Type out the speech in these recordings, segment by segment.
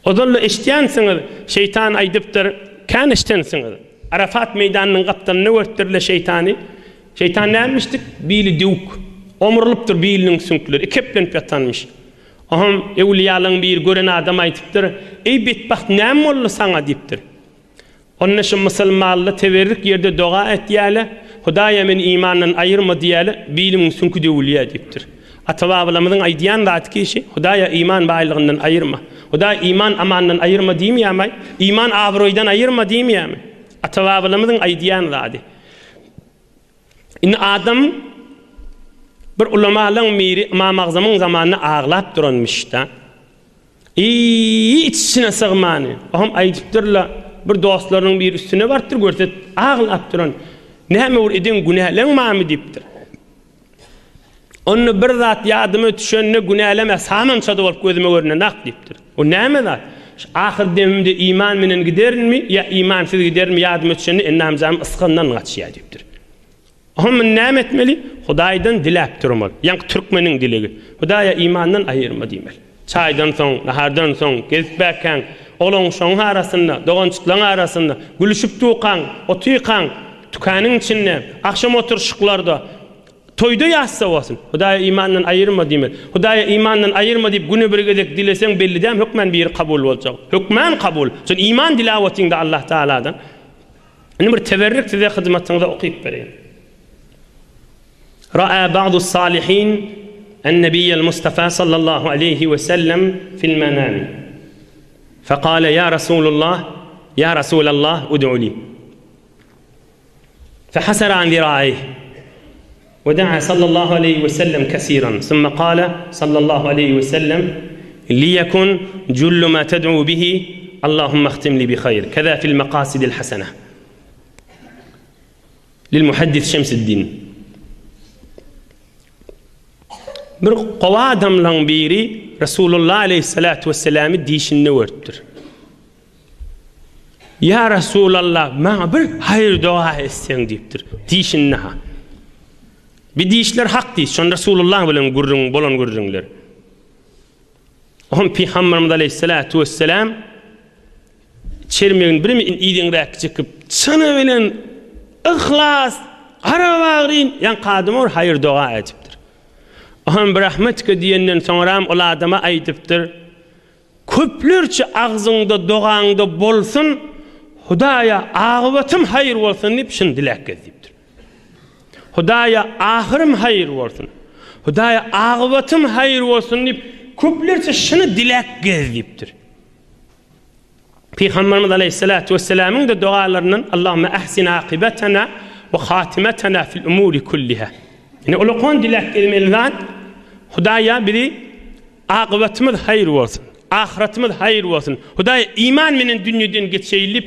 Ozal-da eşidýänsiňiz, şeýtan aýdypdyr, kän eşidensiňiz. Arafat meýdanynyň gapdalynda görüpdirler şeýtany. Şeýtan nämişdik? Bili döwük. Omrulypdyr biliniň süňkleri, iki eplenip ýatanmyş. Oňam öwlüýalaryň biri gören adam aýdypdyr, Eý betbagt näme boldy saňa diýipdir. Onda şu musulmanly teberrik ýerde doga etýäle, Hudaýa meni imandan aýyrma diýäle, bilimiň süňki döwülýä diýipdir. Ata-babalarymyzyň aýdýan zady ki şi, Hudaýa iman baýlygyndan aýyrma. Hudaý iman amandan aýyrma diýmeýämaý? Iman abraýdan aýyrma diýmeýämi? Ata-babalarymyzyň aýdýan zady. Indi adam bir ulamalaň biri Ymam Agzamyň zamanynda aglap duranmyş-da. Iý, iç-içine sygmany. Oňam aýdypdyrlar, bir dostlarynyň biri üstüne barypdyr, görse aglap duran. Näme bir eden günäleň barmy diýipdir. Onda bir zat ýadyma düşende günäleme samançada bolup gözüme görünenak diýipdir. O näme zat? Şu ahyr demimde iman menen giderinmi ýa imansyz giderinmi ýadyma düşende endam-janym ysgyndan gaçýar diýipdir. Oňa men näme etmeli? Hudaýdan diläp durmaly. Ýaňky türkmeniň dilegi. Hudaýa imandan aýyrma diýmeli. Çaýdan soň, nahardan soň, gezip bärkäň, oglan-uşagyň arasynda, dogançyklaň arasynda, gülüşip durkaň, otyrkaň, tükanyň içinde, agşam oturyşyklarda, Toýda ýatsa bolsun. Hudaýa imandan aýyrma diýmeli. Hudaýa imandan aýyrma diýip güne bir gezek dileseň belli däl hökmän biri kabul boljak. Hökmän kabul. Şol iman diläp otyňda Allah Tagaladan. Indi bir teberrik size hyzmatyňyza okyp bereýin. Ra'a ba'du salihin en-nebiyyel Mustafa sallallahu aleyhi we sellem fil manami. Fekale ya Rasulullah ya Rasulallah ud'u li. فحسر عن ذراعيه ودعا صلى الله عليه وسلم كثيرا ثم قال صلى الله عليه وسلم ليكن جل ما تدعو به اللهم اختم لي بخير كذا في المقاصد الحسنة للمحدث شمس الدين Bir gowy adamlaň biri Resulullah aleyhissalatu vesselamy dişinde görüpdir. Ýa Resulallah, maňa bir haýyr-doga etseň diýipdir. Dişinde-ha. Bir dişler hak diş, şonda Resulullah bilen gürrüň bolan gürrüňler. Oňa Pygamberimiz aleyhissalatu vesselam çermegini birimi yzyňräk çekip, çyny bilen yhlas, gara bagryn, ýaňky adama bir haýyr-doga edipdir. Oňa bir rahmetike diýenden soňram ol adama aýdypdyr, Köplerçe agzyňda dogaňda bolsun Hudaýa agybatym haýyr bolsun diýip şuny diläp gez diýipdir. Hudaýa ahyrym haýyr bolsun. Hudaýa agybatym haýyr bolsun diýip köplerçe şuny diläp gez diýipdir. Pygamberimiz aleyhissalatu vesselamyň da dogalaryndan Allahümme ahsin akibetena we hatimetena fil umuri kulliha. Ine ulakan diläp gezmeli zat Hudaýa bizi Akybatymyz haýyr bolsun. Ahyratymyz haýyr bolsun. Hudaý iman menen dünýeden geçeýin diýip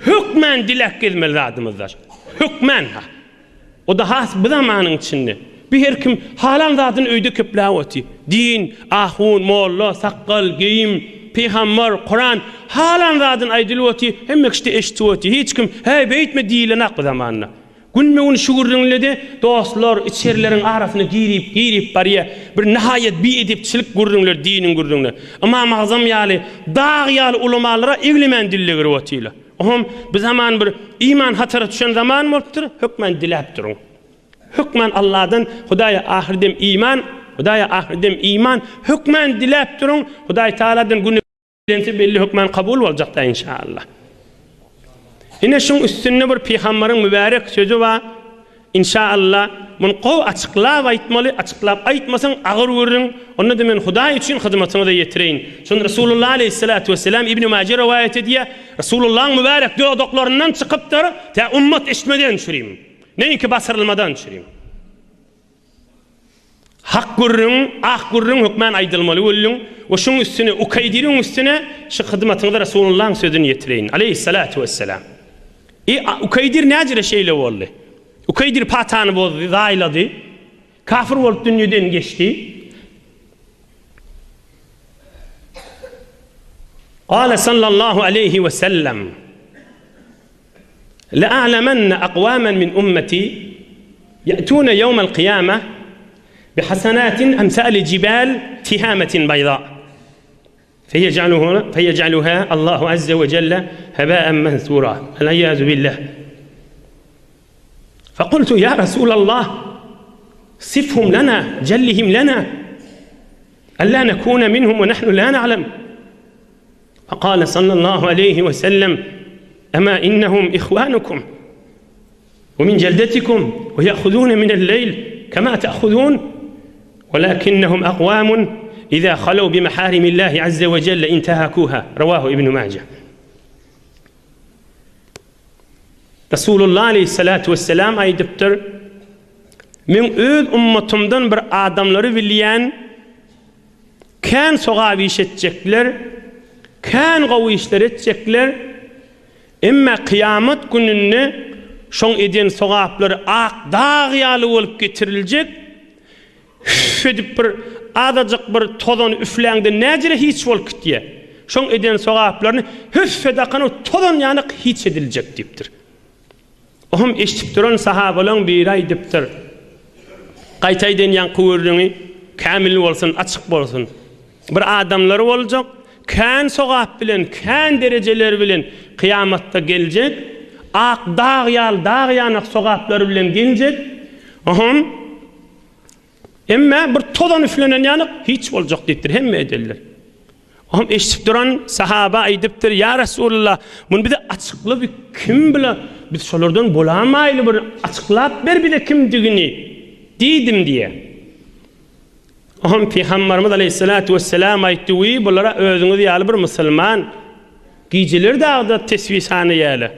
hökmän diläp gezmeli zadymyzdyr. Hökmän ha. O-da has bu zamanyň içinde. Bir her kim halan zadyny öýde kepläp otyr. Din, ahun, molla, sakgal, geýim, pygambar, Kuran halan zadyny aýdylyp otyr, hemme kişi-de eşidip otyr. Hiç kim, Häý, beýtme diýilenak bu zamanda. Günbe-gün şu gürrüňlede dostlar, içerileriň arasyna girip, girip barýar. Bir nihaýat biedepçilik gürrüňler, diniň gürrüňleri. Ymam Agzam ýaly, dag ýaly ulamalara eglemän dille girip otyrlar. Oňam bu zaman bir iman hatara düşen zaman bolupdyr, hökmän diläp duruň. Hökmän Alladan, Hudaýa ahyr dem iman, Hudaýa ahyr dem iman, hökmän diläp duruň, Hudaý Tagaladan güne Dilense belli hökman kabul boljakda inşallah. Ine şuň üstünde bir pygambaryň mübärek sözi bar. Inşallah muny gowy açyklap aýtmaly, açyklap aýtmasaň agyr gürrüň. Onda-da men Hudaý üçin hyzmatyňyza ýetireýin. Şony Resulullah aleýhissalatu wesselam Ibn Maje rowaýat edýär. Resulullahyň mübärek dodaklaryndan çykypdyr, tä ummat eşitmeden çürim. Neýinki basyrylmadan çürim. Hak gürrüň, ak gürrüň hökmän aýdylmaly gürrüň we şuň üstüne Ukaýdiriň üstüne şu hyzmatyňyza Resulullahyň sözüni ýetireýin. Aleýhissalatu wesselam. E, Ukaýdir näjire şeýle boldy? Ukaýdir patany bozdy, zaýlady. Kafir bolup dünýeden geçdi. Gale sallallahu aleýhi we sellem, Le'a'lemenne akwamen min ummeti ye'tune yevmel kıyame bihasanatin emsali jibal tihametin bayda. Feyec'aluha feyec'aluha Allahu azze ve celle hebaen mensura. El-iyazu billah. Fekultu ya Resulallah sifhum lena cellihim lena Alla nekune minhum ve nahnu la na'lem. Fekale sallallahu aleyhi ve sellem Ema innehum ihvanukum ve min celdetikum ve ye'huzune minel leyl kema te'huzun velakinnehum akvamun iza halev bi maharimillahi azze ve celle intahakuha. Revahu İbn Mace. Resulullah aleyhissalatu vesselam aýdypdyr, Men öz ummatymdan bir adamlary bilýän, kän sogap iş etjekler, kän gowy işler etjekler, emma kyýamat gününde şoň eden sogaplary ak dag ýaly bolup getiriljek, Hüff edip bir azajyk bir tozany üfläňde näjele hiç bolup gitýä. Şoň eden sogaplaryny hüff edakany tozan ýaly hiç ediljek diýipdir. Ohm eşidip duran sahabalaň biri aýdypdyr. Gaýta aýdaýyn ýaňky gürrüňi, kämil bolsun, açyk bolsun. Bir adamlar boljak, kän sogap bilen, kän derejeler bilen kyýamatda geljek, ak dag ýaly dag ýanak sogaplary bilen geljek. Ohm Emme bir tozan üflenen ýaly hiç boljak diýipdir, hemme edenler. Oňam eşidip duran sahaba aýdypdyr, Ýa Resulallah, muny bize açykla bir kim bile, biz şolardan bolamaýly bir açyklap ber bize kimdigini diýdim diýe. Oňam Pygambarymyz aleýhissalatu wesselam aýtdy, Wiý, bulara özüňiz ýaly bir musulman gijeler dagda tesbih sanaýarlar,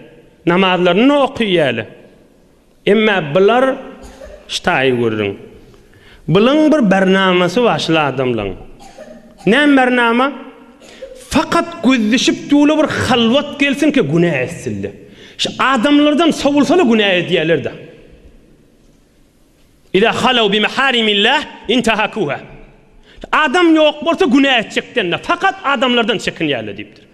namazlaryny okaýarlar. Emmä bular ştaýy gürrüň. Bulaň bir barnamasy bar şul adamlaň. Näme barnama? Fakat gözleşip dula bir halwat gelsin ki günä etsinler. Şu adamlardan sowulsala günä edýärler-de. Iza halaw bi maharimillah intahakuha. Adam ýok bolsa günä etjekden-de fakat adamlardan çekinýärler diýipdir.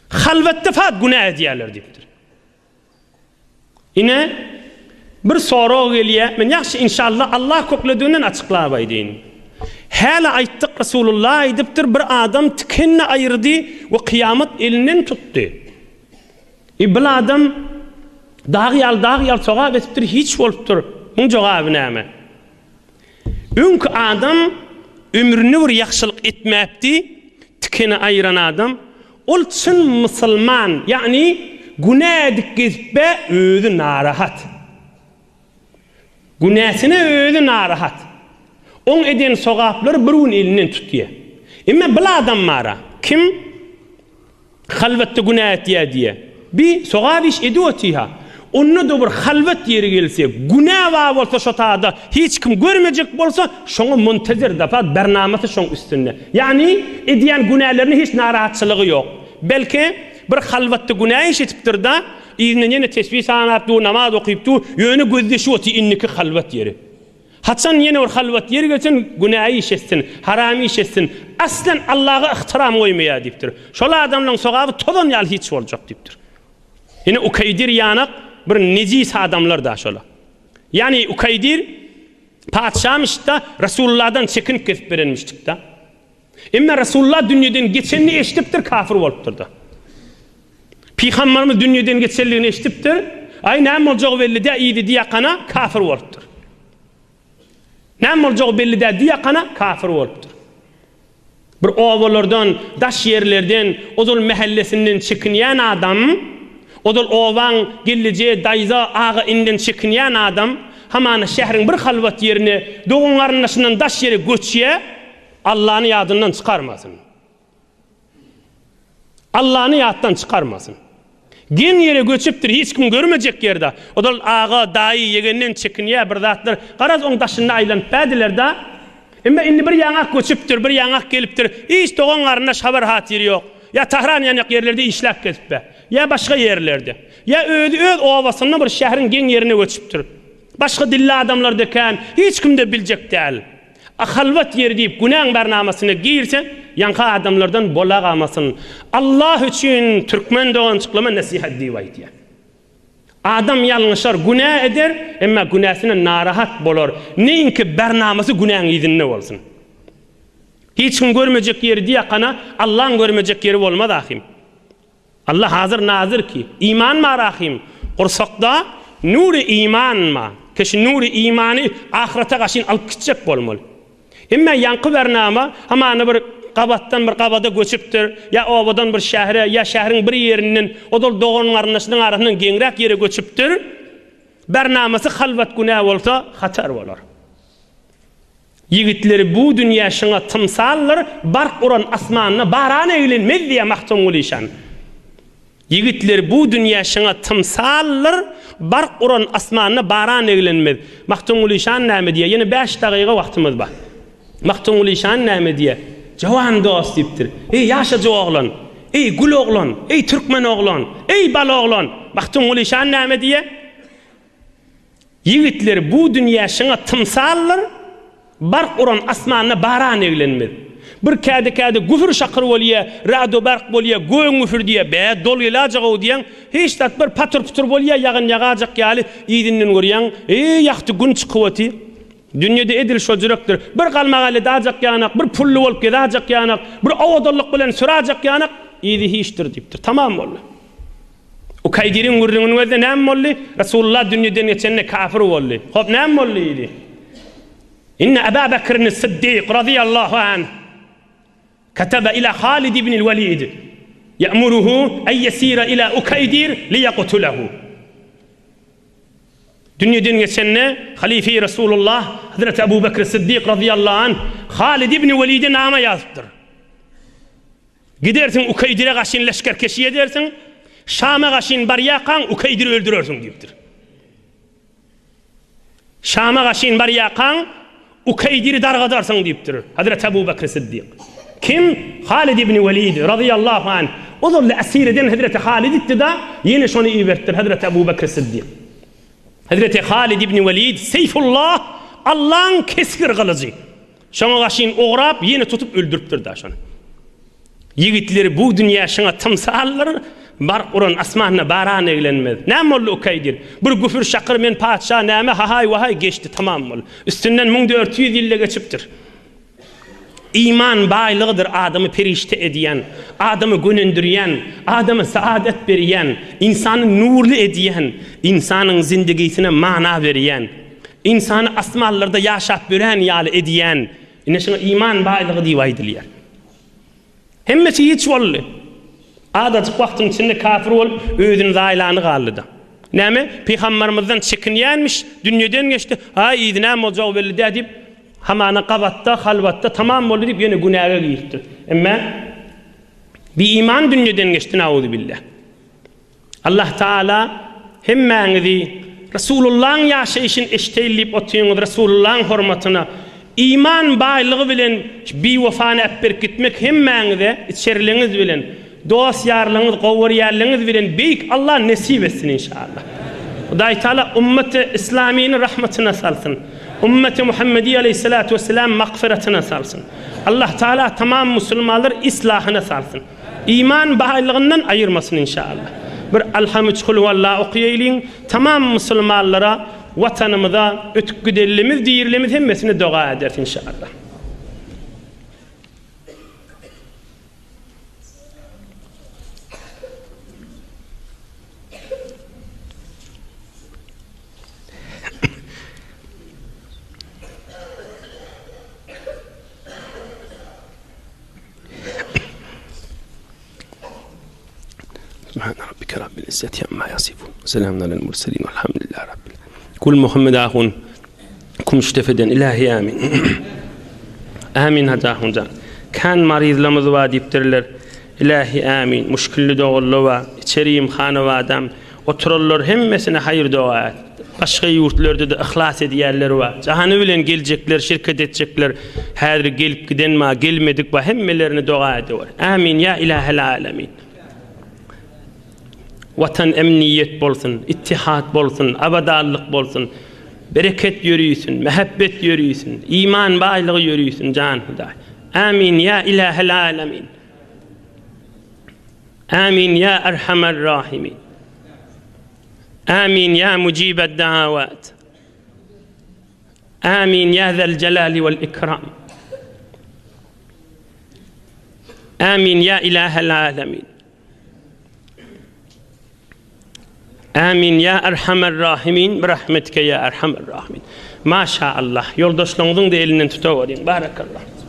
Halwatda fakat günä edýärler diýipdir. Ine, bir sorag gelýär, men ýagşy inşallah Allah köklediginden açyklap aýdyn. Häli aýtdyk Resulullah aýdypdyr bir adam tikenini aýyrdy we kyýamat elinden tutdy. E bil adam dag ýaly dag ýaly sogap etipdir hiç bolupdyr. Muň jogaby näme? Öňki adam ömründe bir ýagşylyk etmäpdi, tikeni aýyran adam, ol çyn musulman, ýagny günä edip gezipbä özi narahat. Günäsine özi narahat. Oň eden sogaplary bir gün elinden tutýa. Emma bil adam bara, kim? Halwatda günä etýär diýýär. Bi sogap iş edip otyha. Onda-da bir halwat ýeri gelse, günä bar bolsa şo tada hiç kim görmejek bolsa, şoňa muntezer dapat bernamasy şoň üstünde. Ýagny edýän günälerine hiç narahatçylygy ýok. Belki bir halwatda günä iş etipdir-da, yzyndan ýene tesbih sanap dur, namaz okyp dur, ýöne gözleşip otyr indiki halwat ýeri. Haçan ýene bir halwat ýeri gelsin, günä iş etsin, haram iş etsin, aslan Allaha yhtyram goýmaýar diýipdir. Şol adamlaryň sogaby tozan ýaly hiç boljak diýipdir. Ine Ukaýdir ýanak bir nejis adamlar da şola. Ýani Ukaýdir patyşamyş-da Resulullahdan çekinip kesip berenmişdik-da. Emma Resulullah dünýeden geçenini eşidipdir, kafir bolupdyr-da. Pygambarymyz dünýeden geçenligini eşidipdir, Aý, näme boljagy belli dä, yzy diýakana kafir bolupdyr. Näme boljagy belli dä diýakana kafir bolupdyr. Bir obalardan, daş ýerlerden, ozal mähellesinden çekinýän adam, ozal obaň gelneje, daýza, aga-ininden çekinýän adam, hamana şäheriň bir halwat ýerine, dogan-garyndaşyndan daş ýere göçýär, Allany ýadyndan çykarmasyn. Allany ýatdan çykarmasyn. Geň ýere göçüpdir, hiç kim görmejek ýerde. Ozal aga, daýy, ýegenden çekinýär bir zatlar. Garaz oň daşynda aýlanyp bädiler-da. Emma indi bir ýaňak göçüpdir, bir ýaňak gelipdir. Hiç dogan-garyndaş habar-hatyry ýok. Ýa Tahran ýanak ýerlerde işläp gezip bä. Ýa başga ýerlerde. Ýa özi öz obasynda bir şäheriň geň ýerine göçüpdir. Başga dilli adamlar-da kän, hiç kim-de biljek däl. A halwat ýeri diýip günäň barnamasyna girse. ýaňky adamlardan bolagamasyn. Allah üçin türkmen dogançyklama nesihat diýip aýdýar. Adam ýalňyşar, günä eder, emma günäsine narahat bolar. Neýinki bernamasy günäň yzynda bolsun. Hiç kim görmejek ýeri diýakana Allaň görmejek ýeri bolmaz ahym. Alla hazyr nazyr ki, iman bar ahym. Gursakda nury iman bar. Ki şu nury imany ahyrete gaşyn alyp gitjek bolmaly. Emma ýaňky bernama hamana bir gabatdan bir gabada göçüpdir, ýa obadan bir şähere, ýa şäheriň bir ýerinden ozal dogan-garyndaşlaryň arasyndan geňräk ýere göçüpdir. Bernamasy halwat günä bolsa hatar bolar. Ýigitleri bu dünýä şyňa tymsaldyr, bark uran asmanda baran eglenmez diýýär Magtymguly işan. Ýigitler bu dünýä şyňa tymsaldyr, bark uran asmanda baran eglenmez. Magtymguly işan näme diýýär? Ýene bäş dagyga wagtymyz bar. Magtymguly işan näme diýýär? Jawan dost diýipdir. Eý, ýaşajyk oglan! Eý, gül oglan! Eý, türkmen oglan! Eý, bal oglan! Magtymguly işan näme diýýär? Ýigitler bu dünýä şyňa tymsaldyr, Bark uran asmanda baran eglenmez. Bir käde-käde güfür-şakyr bolýa, rado-bark bolýa, gögüň güfürdýä, bä, dol gelajag-ow diýýäň, hiç zat bir patyr-putur bolýa, ýagyn ýagajak ýaly, yzyndan görýäň, eý, ýagty gün çykyp otyr. Dünýede edil şo jürekdir. Bir galmagal edajak ýanak, bir pully bolup gezajak ýanak, bir owadanlyk bilen sürajak ýanak, yzy hiçdir diýipdir. Tamam boldy. Ukaýdiriň gürrüňini gözle näme boldy? Resulullah dünýeden geçende kafir boldy. Hop näme boldy diýdi. Inne Aba Bekrin Siddik radiyallahu anh kataba ila Halid ibn Walid ya'muruhu an yasira ila Ukaydir liyaqtulahu. Dünýeden geçende Halife Resulullah Hazreti Abu Bekr Siddik radiyallahu anh Halid ibn Walide nama ýazypdyr. Gidersiň Ukeýdire gaşyn leşgerkeşi edersiň, Şama gaşyn barýarkaň Ukeýdiri öldürersiň diýipdir. Şama gaşyn barýarkaň Ukeýdiri dargadarsyň diýipdir. Hazreti Abu Bekr Siddik. Kim? Halid ibn Welid razyýallahu anh. Ozal esir eden Hazreti Halid itdi-da, ýene şony iberipdir Hazreti Abu Bekr Siddik. Hazreti Halid ibn Welid Seýfullah, Allaň kesgir gylyjy. Şoňa gaşyn ograp, ýene tutup öldüripdir-dä şony. Ýigitleri bu dünýä şoňa tymsaldyr, bark uran asmanda baran eglenmez. Näme boldy Ukaýdyr? Bir güfür-şakyr men patyşa näme hahaý-wahaý geçdi tamam boldy. Üstünden 1400 ýyl-da geçipdir. Iman baýlygydyr adamy perişde edýän, adamy gönendirýän, adama saadat berýän, ynsany nurly edýän, ynsanyň zindigisine mana berýän. Ynsany asmanlarda ýaşap ýören ýaly edýän, ine şuňa iman baýlygy diýip aýdylýar. Hemmesi hiç boldy. Azajyk wagtyň içinde kafir bolup, özüni zaýalany galdy-da. Näme? Pygambarymyzdan çekinýänmiş, dünýeden geçdi, Aý, yzy näme boljagy belli däl diýip, hamana gabatda, halwatda tamam boldy diýip, ýene günäge giripdir. Emma biiman dünýeden geçdi, nauzubilla. Allah Taala hemmäňizi Resulullahyň ýaşaýşyny eşdeýin diýip otyňyz Resulullahyň hormatyna iman baýlygy bilen biwefany äpberip gitmek hemmäňize içerliňiz bilen dost ýarlyňyz gowy görýänliňiz bilen beýik Allah nesip etsin inşallah. Hudaý Taala ummeti islamyny rahmatyna salsyn. Ummeti Muhammedi aleýhissalatu wesselam magfyratyna salsyn. Allah Taala tamam musulmanlary islahyna salsyn. Iman baýlygyndan aýyrmasyn inşallah. Bir Alham üç kulhuallah okaýaýlyň tamam musulmanlara watanymyza ötüp gidenlimiz dirilimiz hemmesine doga ederis inşallah. Subhane rabbike rabbil izzeti amma yasifun. Selamun alel murselin velhamdülillahi rabbil Kul Muhammed ahun Kümüşdepeden ilahi amin. Amin Hajy ahunjan. Kän maryzlamyz bar diýipdirler. Ilahi amin. Muşkilli doganlar bar. Içeri imhana bar adam. Oturanlar hemmesine haýyr doga et. Başga ýurtlarda-da yhlas edýänler bar. Jany bilen geljekler, şirket etjekler, häzir gelip giden bar, gelmedik bar, hemmelerine doga edewer. Amin ýa Ilahel Alemin. Watan emniýet bolsun, ittihat bolsun, abadanlyk bolsun, bereket ýörisin, mähebbet ýörisin, iman baýlygy ýörisin jan Hudaý. Amin ýa Ilahel Alemin. Amin ýa Erhamer Rahimin. Amin ýa Mujibed Dawat. Amin ýa Zel Jelali wel Ikram. Amin ýa Ilahel Alemin. Amin ýa Erhamer Rahimin birahmetike ýa Erhamer Rahimin. Maşa Allah. Ýoldaşlaryňyzyň-da elinden tutaweriň. Barakallah.